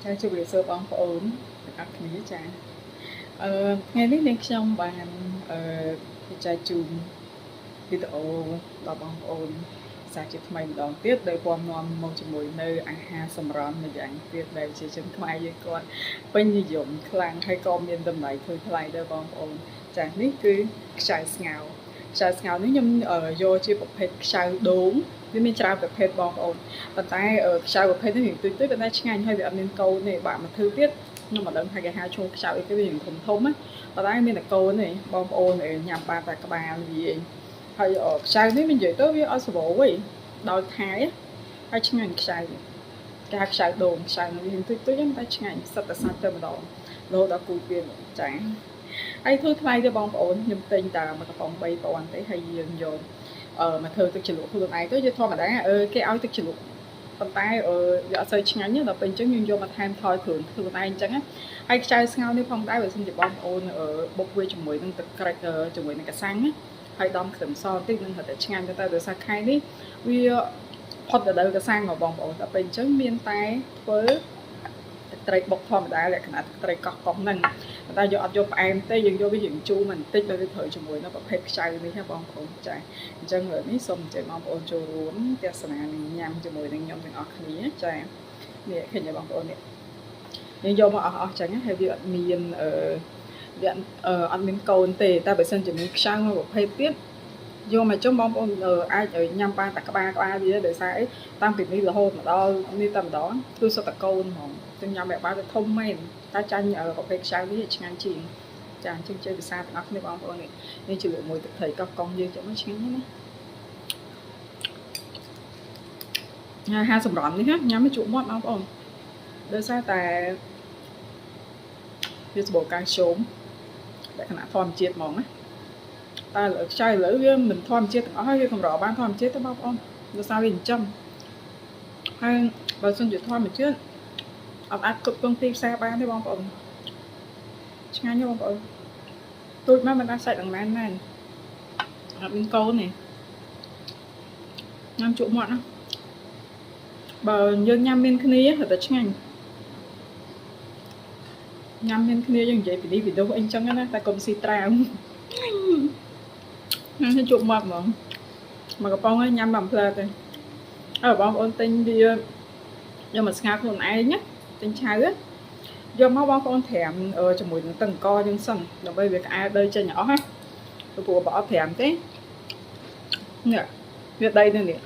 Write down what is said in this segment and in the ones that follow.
ចាជម្រាបសួរបងប្អូនទាំងអស់គ្នាចាថ្ងៃនេះនាងខ្ញុំបានអឺចែកជូនវីដេអូដល់បងប្អូនសាជាថ្មីម្ដងទៀតដោយពំនាំមកជាមួយនៅអាហារសម្រន់មួយយ៉ាងទៀតដែលជាជនខ្មែរយើងគាត់ពេញនិយមខ្លាំងហើយក៏មានតម្លៃធូរថ្លៃដែរបងប្អូនចានេះគឺខ្ចៅស្ងោរខ្ចៅស្ងោរនេះខ្ញុំយកជាប្រភេទខ្ចៅដូងវាមានច្រើនប្រភេទបងប្អូនប៉ុន្តែខ្ចៅប្រភេទនេះរៀងទុយៗប៉ុន្តែឆ្ងាញ់ហើយវាអត់មានកូនទេបាក់មួយធឺទៀតខ្ញុំមិនដឹងថាគេហៅឈ្មោះខ្ចៅអីគេវារៀងធំធំណាប៉ុន្តែមានតែកូនទេបងប្អូនញ៉ាំបានតែក្បាលវាឯងហើយខ្ចៅនេះមិននិយាយទៅវាអត់ស្រួលទេដោយខែហើយឆ្ងាញ់ខ្ចៅគេហៅខ្ចៅដូងខ្ចៅនេះរៀងទុយៗតែឆ្ងាញ់សិតតែសាច់ទៅម្ដងរហូតដល់គូពៀនចាហើយធូរថ្លៃទេបងប្អូនខ្ញុំទិញតែមួយកំប៉ុង3000ទេហើយយើងយកមកធ្វើទឹកជ្រលក់ខ្លួនឯងទៅជាធម្មតាគេឲ្យទឹកជ្រលក់ប៉ុន្តែវាអត់សូវឆ្ងាញ់ទេដល់ពេលអញ្ចឹងយើងយកមកថែមថយគ្រឿងខ្លួនឯងអញ្ចឹងណាហើយខ្ចៅស្ងោរនេះផងដែរបើសិនជាបងប្អូនបុកវាជាមួយនឹងទឹកក្រិចជាមួយនឹងកសាំងណាហើយដំខ្ទឹមសបន្តិចនឹងរត់តែឆ្ងាញ់ទៅតែដោយសារខែនេះវាផុតរដូវកសាំងមកបងប្អូនដល់ពេលអញ្ចឹងមានតែធ្វើទឹកត្រីបុកធម្មតាលក្ខណៈទឹកត្រីកោះកុងហ្នឹងតែយកអត់យកផ្អែមទេយើងយកវារៀងជូរបន្តិចដល់វាត្រូវជាមួយនៅប្រភេទខ្ចៅនេះណាបងប្អូនចាអញ្ចឹងនេះសូមអញ្ជើញបងប្អូនចូលរួមទស្សនានិងញ៉ាំជាមួយនឹងខ្ញុំទាំងអស់គ្នាចានេះឃើញទេបងប្អូននេះយើងយកមកអស់ចឹងហើយវាអត់មានវាអត់មានកូនទេតែបើសិនជាមានខ្ចៅមួយប្រភេទទៀតយកមកចុះបងប្អូនអាចញ៉ាំបានតែក្បាលវាដោយសារអីតាំងពីនេះរហូតមកដល់នេះតែម្ដងគឺសុទ្ធតែកូនហ្មងចឹងញ៉ាំបែបបានទៅធំមែនតែចាញ់ប្រភេទខ្ចៅនេះឆ្ងាញ់ជាងចាអញ្ចឹងជ័យពិសាទាំងអស់គ្នាបងប្អូននេះនេះជាមួយទឹកត្រីកោះកុងយើងចាំឆ្ងាញ់ណាអាហារសម្រន់នេះញ៉ាំជក់មាត់បងប្អូនដោយសារតែវាសម្បូរកាល់ស្យូមលក្ខណៈធម្មជាតិហ្មងណាតែខ្ចៅឥឡូវវាមិនធម្មជាតិទាំងអស់ហើយវាកម្របានធម្មជាតិទេបងប្អូនដោយសារវាចិញ្ចឹមហើយបើសិនជាធម្មជាតិអត់អាចគ្រប់គ្រងទីផ្សារបានទេបងប្អូនឆ្ងាញ់ទេបងប្អូនទូចមកមិនអាចសាច់ដង្ណែនណែនអត់មានកូនទេញ៉ាំជក់មាត់ណាបើយើងញ៉ាំមានគ្នារត់តែឆ្ងាញ់ញ៉ាំមានគ្នាយើងនិយាយពីនេះពីនោះអីចឹងណាតែកុំស៊ីត្រាវញ៉ាំជក់មាត់ហ្មងមកកំប៉ុងញ៉ាំបានផ្លែទេអើបងប្អូនទិញវាយកមកស្ងោរខ្លួនឯងណាទិញឆៅយកមកបងប្អូនត្រាំជាមួយនឹងទឹកអង្ករយើងសិនដើម្បីវាក្អែដីចេញអស់ណាព្រោះបើអត់ត្រាំទេនេះវាដីនៅនេះ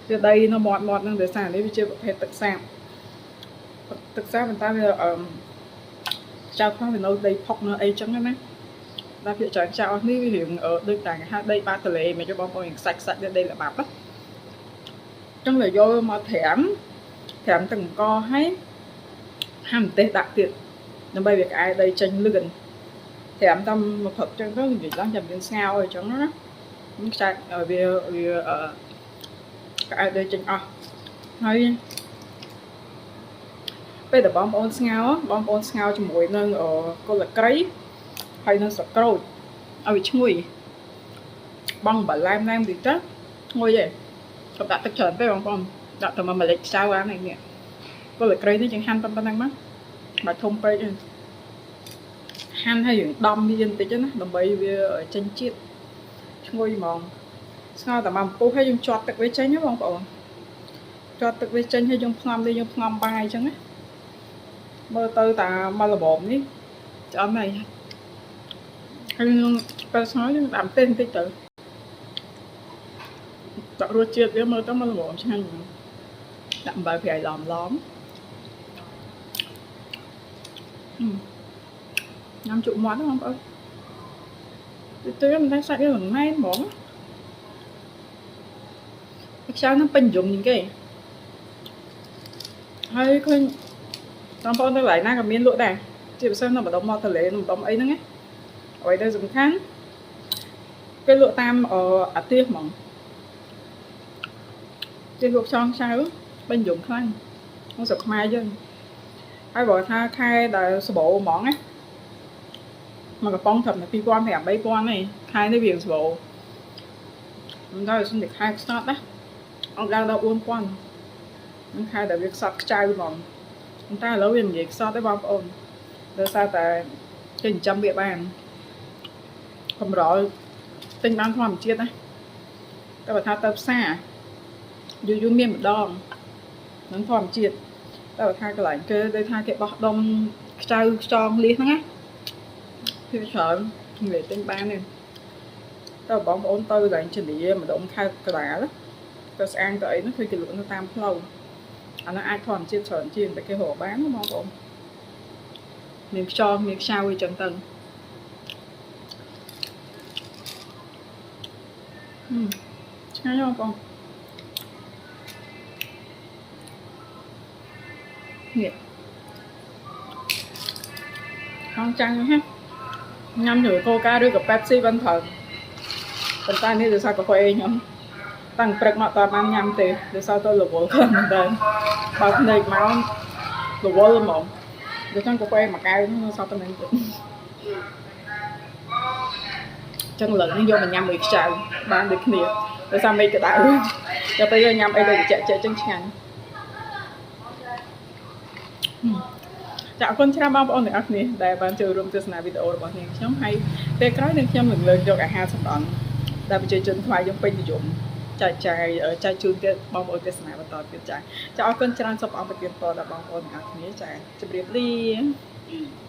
វាដីនៅមាត់ហ្នឹងដោយសារនេះវាជាប្រភេទទឹកសាបទឹកសាបប៉ុន្តែវាខ្ចៅខ្លះវានៅដីផុកនៅអីចឹងណាតែភាគច្រើនខ្ចៅអស់នេះវារៀងដូចតែគេហៅដីបាតលេមិនទេបងប្អូនខ្សាច់ខ្សាច់ដីល្បាប់ណាចឹងលើយកមកត្រាំទឹកអង្ករហើយហាំម្ទេសដាក់ទៀតដើម្បីវាក្អែដីចេញលឿនត្រាំតាមមកព្រឹកចឹងទៅនិយាយឡើងចាំយើងស្ងោរអីចឹងណាខ្សាច់ឲ្យវាក្អែដីចេញអស់ហើយពេលដែលបងប្អូនស្ងោរបងប្អូនស្ងោរជាមួយនឹងគល់ក្រីហើយនឹងស្លឹកក្រូចឲ្យវាឈ្ងុយបងអំបិលឡែមតិចទៅឈ្ងុយទេកុំដាក់ទឹកច្រើនពេកបងប្អូនដាក់តែមួយម្លិចខ្ចៅអានេះគល់ក្រីនេះយើងហាន់ប៉ុណ្ណឹងមកបើធំពេកទេហាន់ហើយយើងដំវាបន្តិចណាដើម្បីវាចេញជាតិឈ្ងុយហ្មងស្ងោរតែមកពុះហើយយើងជាប់ទឹកវាចេញណាបងប្អូនជាប់ទឹកវាចេញហើយយើងផ្ងំនេះយើងផ្ងំបាយអញ្ចឹងណាមើលទៅតាមកល្មមនេះឆ្អិនហើយហើយយើងពេលស្ងោរយើងដាក់ម្ទេសបន្តិចទៅដាក់រសជាតិវាមើលទៅមកល្មមឆ្ងាញ់ដាក់អំបិលប្រៃឡំឡំញ៉ាំជក់មាត់ហ្នឹងបងប្អូនទៅមិនតែសាច់វាមិនណែនហ្មងខ្ចៅហ្នឹងពេញនិយមជាងគេហើយឃើញបងប្អូនទៅកន្លែងណាក៏មានលក់ដែរជាពិសេសនៅម្ដុំមាត់ទន្លេនៅម្ដុំអីហ្នឹងណាអ្វីដែលសំខាន់គេលក់តាមអាទិសហ្មងគេលក់ខ្យងខ្ចៅពេញនិយមខ្លាំងក្នុងស្រុកខ្មែរយើងហើយបើថាខែដែលសម្បូរហ្មងណាមកកំប៉ុងត្រឹមតែ2500 3000ទេខែនេះវាសម្បូរមិនដល់សិនតែខែខ្សត់ណាអត់ឡើងដល់4000នឹងខែដែលវាខ្សត់ខ្ចៅហ្មង ប៉ុន្តែឥឡូវវានិយាយខ្សត់ទេបងប្អូនដោយសារតែគេចិញ្ចឹមវាបានកម្រទិញបានធម្មជាតិណាតែបើថាទៅផ្សារយូរយូរមានម្ដងនឹងធម្មជាតិតែបើថាកន្លែងគេដូចថាគេបោះដុំខ្ចៅខ្ចងលៀសហ្នឹងណាគឺច្រើននិយាយទិញបានទេតែបងប្អូនទៅកន្លែងជំនាម្ដុំខេត្តកណ្ដាលទៅស្អាងទៅអីហ្នឹងគឺគេលក់នៅតាមផ្លូវអានោះអាចធម្មជាតិច្រើនជាងតែគេរកបានណាបងប្អូនមានខ្យល់មានខ្ចៅអីចឹងទៅឆ្ងាញ់បងប្អូននេះហងចាំងហ្នឹងញ៉ាំជាមួយកូកាឬក៏ប៉េបស៊ីបានត្រូវប៉ុន្តែនេះដោយសារកាហ្វេខ្ញុំតាំងព្រឹកមកតបានញ៉ាំទេដោយសារទៅរវល់ខ្លាំងមែនតើបើភ្នែកមករវល់ហ្មងដូច្នេះកាហ្វេមួយកែវនោះសល់ប៉ុណ្្នឹងទៀតចឹងឥឡូវនេះយកមកញ៉ាំមួយខ្ចៅបានដូចគ្នាដោយសារមេឃក្តៅដល់ពេលយកញ៉ាំអីដូចត្រជាក់ៗចឹងឆ្ងាញ់ចាអរគុណច្រើនបងប្អូនទាំងអស់គ្នាដែលបានចូលរួមទស្សនាវីដេអូរបស់នាងខ្ញុំហើយពេលក្រោយនាងខ្ញុំនឹងលើកយកអាហារសម្រន់ដែលប្រជាជនខ្មែរយើងពេញនិយមចែកចាយចែកជូនទៀតបងប្អូនទស្សនាបន្តទៀតចាចាអរគុណច្រើនសូមអរគុណពរដល់បងប្អូនទាំងអស់គ្នាចាជម្រាបលា។